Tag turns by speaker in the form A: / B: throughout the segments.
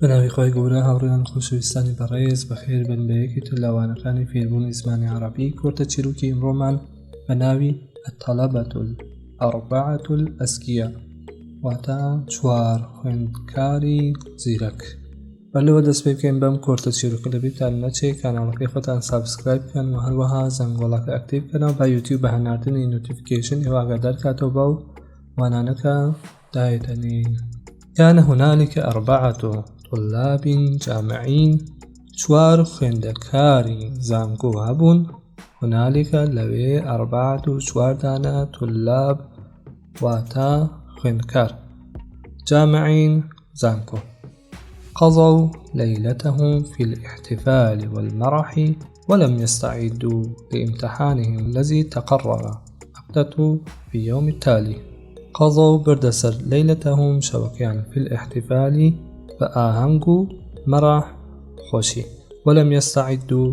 A: بە ناوی خوای گەورە هاوڕێیان خۆشەویستانی بەڕێز بەخێر بن بە یەکێک تر لە وانەکانی فێربوونی زمانی عەڕەبی کورتە چیرۆکی ئیمڕۆمان بە ناوی الطلبة الأربعة الأذكياء واتە چوار خوێندکاری زیرەک بەر لەوە دەست پێ بکەین بەم کورتە چیرۆکە لەبیرتان نەچێ کاناڵەکەی خۆتان subscribe بکەن و هەروەها زەنگۆڵەکە active بکەنەوە با یوتیوب بە هەناردنی notification ئێوە ئاگادار کاتەوە بەو وانانەکە دایدەنێین. كان هنالك أربعة طلاب جامعين چوار خوێندەکاری زانکۆ هەبوون هنالك لەوێ أربعة چوار دانە طلاب واتە خوێندکار جامعين زانکۆ قضوا ليلتهم في الاحتفال والمرح ولم يستعدوا لامتحانهم الذي تقرر عقدته في يوم التالي قضوا بردە سەر ليلتهم شەوەکەیان في الاحتفال بە ئاهەنگ و مەرح خۆشی ولم يستعدوا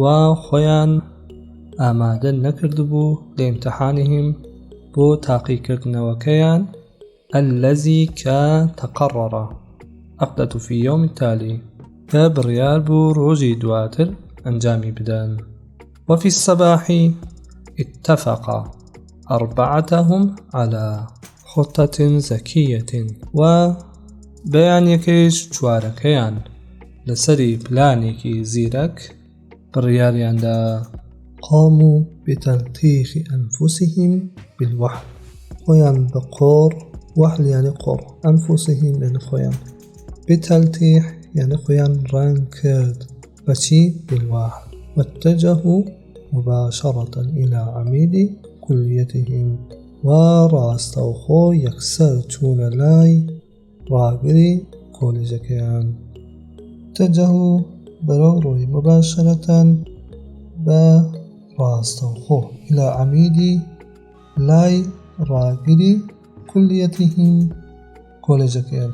A: و خۆیان ئامادە نەکردبوو لامتحانهم بۆ تاقیکردنەوەکەیان الذی کە تقرر عقدە فی یوم التالی کە بڕیار بوو ڕۆژی دواتر ئەنجامی بدەن وفي الصباح اتفق أربعتهم على خطة ذكية و بەیانیەکەیش چوارەکەیان لەسەری پلانێکی زیرەک بڕیاریاندا
B: قاموا بتلطيخ أنفسهم بالوحل خۆیان بە قۆڕ وحل یعنی قۆڕ أنفسهم یعنی خۆیان بتلطيخ یعنی خۆیان ڕەنگ کرد بەچی بالوحل واتجهوا مباشرة إلى عميد كليتهم و ڕاستەوخۆ یەکسەر چوونە لای ڕاگری کۆلیژەکەیان اتجهوا بەرەو ڕووی مباشرة بە ڕاستەوخۆ إلى عميد لای ڕاگری كليتهم کۆلێژەکەیان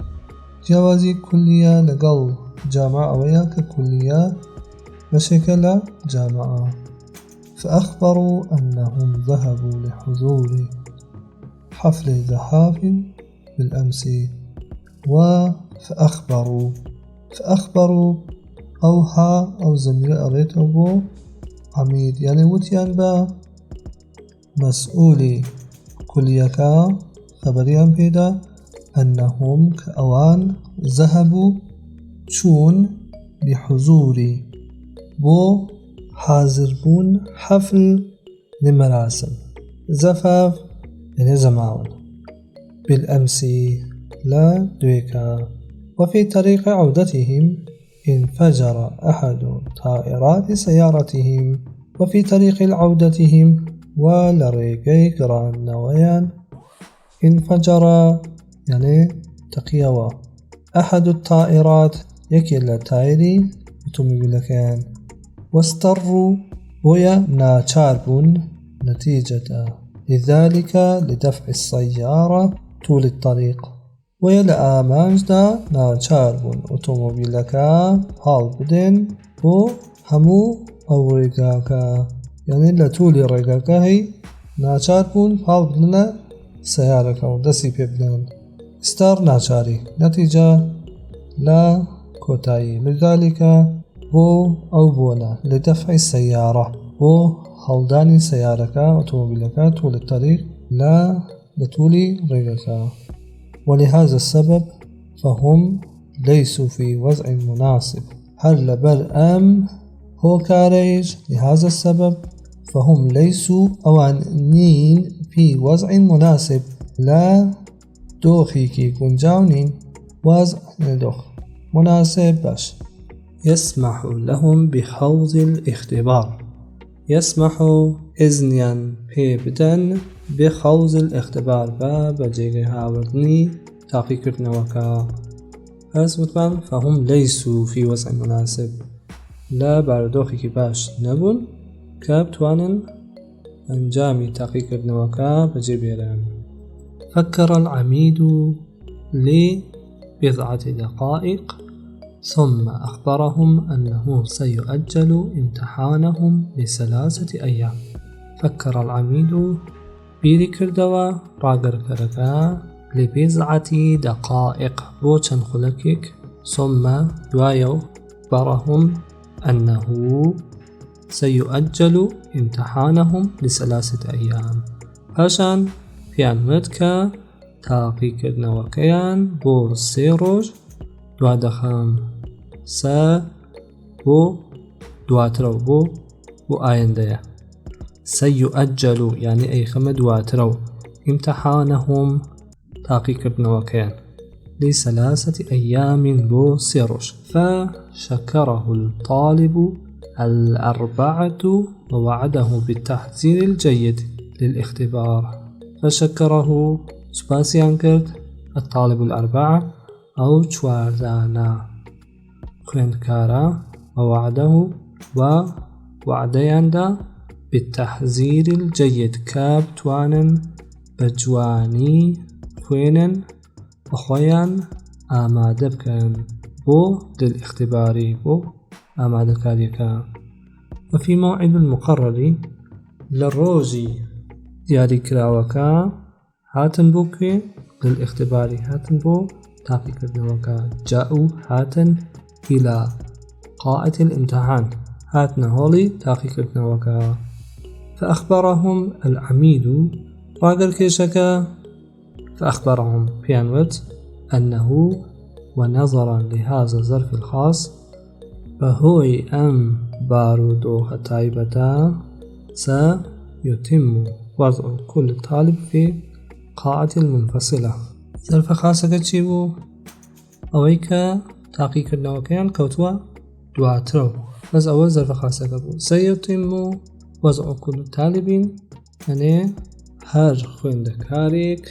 B: جیاوازی كلية لەگەڵ جامعة ئەوەیە کە كلية بەشێکە لە جامعة فأخبروا أنهم ذهبوا لحضور حفل زحاف بالأمس و فأخبروا فأخبروا ئەو ها ئەو زەمیرە ئەڵێتەوە بۆ عەمید یانێ وتیان بە مەسئولی کولیەکە خەبەریان پێدا ئەنەهم کە ئەوان ذهبوا چوون لحضوری بۆ حازربوون حەفل لمراسم زەفاف یعنی زەماوەند بالأمس لە دوێکا وفي طريق عودتهم انفجر أحد تائرات سيارتهم وفي طريق العودتهم و لە ڕێگەی گەڕاندنەوەیان انفجر یعنی تەقیەوە أحد الطائرات یەکێ لە تایری ئۆتۆمۆبیلەکەیان واضطروا بۆیە ناچار بوون نتيجة لذلك لدفع السيارة طول الطريق بۆیە لە ئامانجدا ناچار بوون ئۆتۆمۆبیلەکە پاڵ بدەن بۆ هەموو ئەو ڕێگاکە یعنی لە تولی ڕێگاکە هەی ناچار بوون پاڵ بدنە سەیارەکە و دەستی پێ بدەن اضطر ناچاری نەتیجە لە کۆتایی لذلك بۆ ئەو بۆنە لدفع السيارة بۆ هەڵدانی سەیارەکە ئۆتۆمۆبیلەکە طول الطريق لە لە تولی ڕێگەکە ولهذا السبب فهم ليسوا في وضع مناسب هەر لەبەر ئەم هۆکارەیش لهذا السبب فهم ليسوا ئەوان نین في وضع مناسب لە دۆخێکی گونجاو نین وضع دۆخ مناسب باش
A: يسمح لهم بخوض الاختبار يسمح ئیزنیان پێ بدەن بخوض الاختبار بە بەجێگەی هاوردنی تاقیکردنەوەکە پس وتمان فهم ليسوا في وضع مناسب لە بارودۆخێکی باش نەبوون کە بتوانن ئەنجامی تاقیکردنەوەکە بەجێ بێنن. فكر العميد لبضعة دقائق ثم أخبرهم أنه سيؤجل امتحانهم لثلاثة أيام فكر العميد بیری کردەوە ڕاگەرکەرەکە لبضعة دقائق بۆ چەند خولەکێک. ثم دوایەو أخبرهم أنه سيؤجل امتحانهم لثلاثة أيام پاشان پێیان وت کە تاقیکردنەوەکەیان بۆ سێ ڕۆژ دوادەخەم سە بۆ دواترەوە بۆ بۆ ئایندەیە سەیئەجەل یعنی ئەیخەمە دواترەوە امتحانهم تاقیکردنەوەکەیان لثلاثة أيام بۆ سێ ڕۆژ فشكره الطالب الأربعة ووعده بالتحذير الجيد للاختبار فشكره سوپاسیان کرد الطالب الأربعة ئەو چواردانە خوێندکارە ووعده و وعدەیاندا بالتحذير الجيد کە بتوانن بە جوانی خوێنن و خۆیان ئامادە بکەن بۆ للاختبار بۆ ئامادەکاریەکە وفي موعد المقرر لە ڕۆژی دیاریکراوەکە هاتن بۆ کوێ للاختبار هاتن بۆ تاقیکردنەوەکە جاءوا هاتن إلى قاعة الامتحان هاتنە هۆڵی تاقیکردنەوەکە فأخبرهم العميد ڕاگەر کێشەکە فأخبرهم پێیان وت أنه ونظرا لهذا الظرف الخاص بەهۆی ئەم بارودۆخە تایبەتە سيتم وضع كل طالب في قاعة منفصلة زەرفە خاصەکە چی بوو؟ ئەوەی کە تاقیکردنەوەکەیان کەوتووە دواترەوە بەس ئەوە زەرفە خاصەکە بوو سيتم وضع كل طالب ئەنێ هەر خوێندەکارێک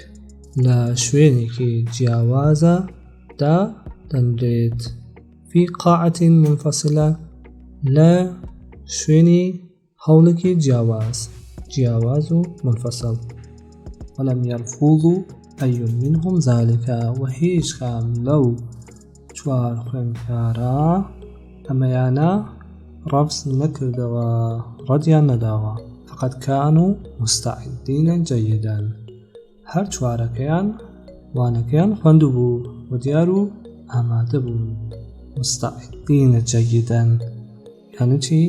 A: لە شوێنێکی جیاوازە دا دەنرێت في قاعة منفصلة لە شوێنی هەوڵێکی جیاواز جیاواز و منفصل ولم يرفض أي منهم ذلك و هیچ کام لەو چوار خوێندکارە ئەمەیانە ڕەفز نەکردەوە ڕەدیان نەداوە فقد كانوا مستعدين جيدا هەر چوارەکەیان وانەکەیان خوێندبوو و دیار و ئامادە بوون مستعدین جیدا یعنی چی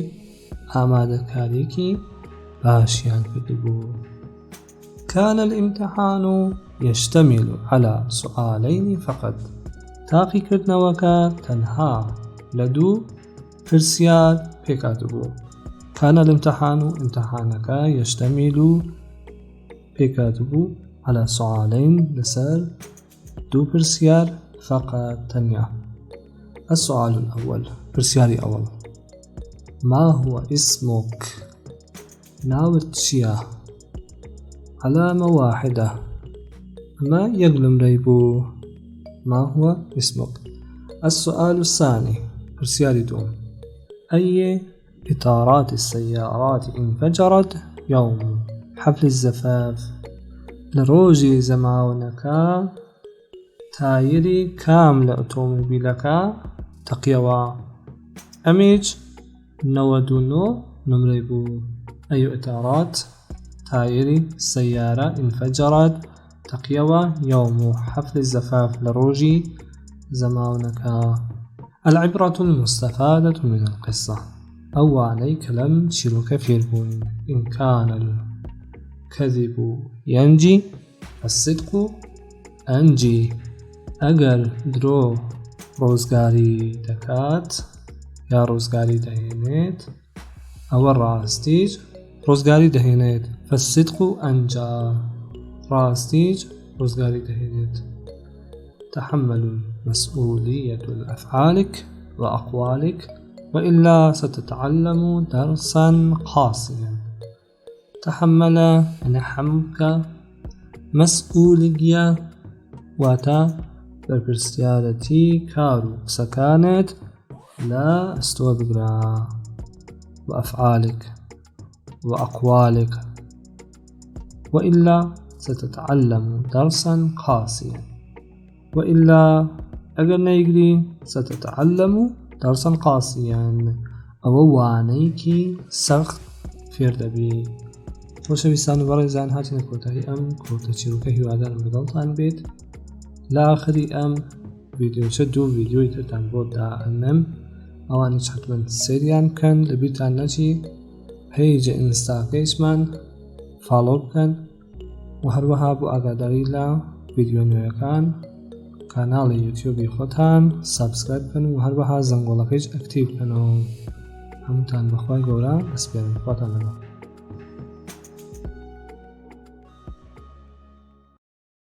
A: ئامادەکاریەکی باشیان کردبوو كان الامتحان يشتمل على سؤالين فقط تاقیکردنەوەکە تەنها لە دوو پرسیار پێکهاتبوو كان الامتحان امتحانەکە يشتمل پێکهاتبوو على سؤالين لەسەر دوو پرسیار فقط تەنیا السؤال الأول پرسیاری ئەوەڵ ما هو اسمك ناوت چییە علامة واحدة ئەمە یەک نمرەی بوو ما هو اسمك السؤال الثاني پرسیاری دوم أي إطارات السيارات انفجرت يوم حفل الزفاف لە ڕۆژی زەماوەنەکە تایری کام لە ئۆتۆمۆبیلەکە تەقیەوە ئەمیچ 99 نمرەی بوو أي إطارات تایری سيارة انفجرت تەقیەوە يوم حفل الزفاف لە ڕۆژی زەماونەکە العبرة المستفادة من القصة ئەو وانەی کە لەم چیرۆکە فێربووین إن كان الكذب ينجي فالصدق أنجي ئەگەر درۆ ڕۆزگاری دەکات یا ڕۆزگاری دەهێنێت ئەوە ڕاستیش ڕزگاری دەهێنێت فالصدق أنجى ڕاستیش ڕزگاری دەهێنێت تحمل المسؤولية لأفعالك وأقوالك وإلا ستتعلم درسا قاسيا تحمل يعني حمك مسؤولية واتە بەرپرسیارەتی کار و قسەکانت لە ئەستۆ بگرە وأفعالك وأقوالك وإلا ستتعلم درسا قاسيا وإلا ئەگەر نەیگری ستتعلم درسا قاسيا ئەوە وانەیەکی سەخت فێر دەبی خۆشەویستان و بەڕێزان هاتینە کۆتایی ئەم کورتە چیرۆکە هیوادارم بەدڵتان بێت لە ئاخری ئەم ڤیدیۆچە دوو ڤیدیۆی ترتان بۆ دائەنێم ئەوانیش حتمما سەیریان بکەن لەبیرتان نەچی page ئینستاکەیشمان follow بکەن و هەروەها بۆ ئاگاداری لە ڤیدیۆ نوێیەکان کاناڵی یوتیوبی خۆتان subscribe بکەن و هەروەها زەنگۆڵەکەیش active بکەنەوە. هەمووتان بەخوای گەورە ئەسپێرم. خواتان لەگەڵ.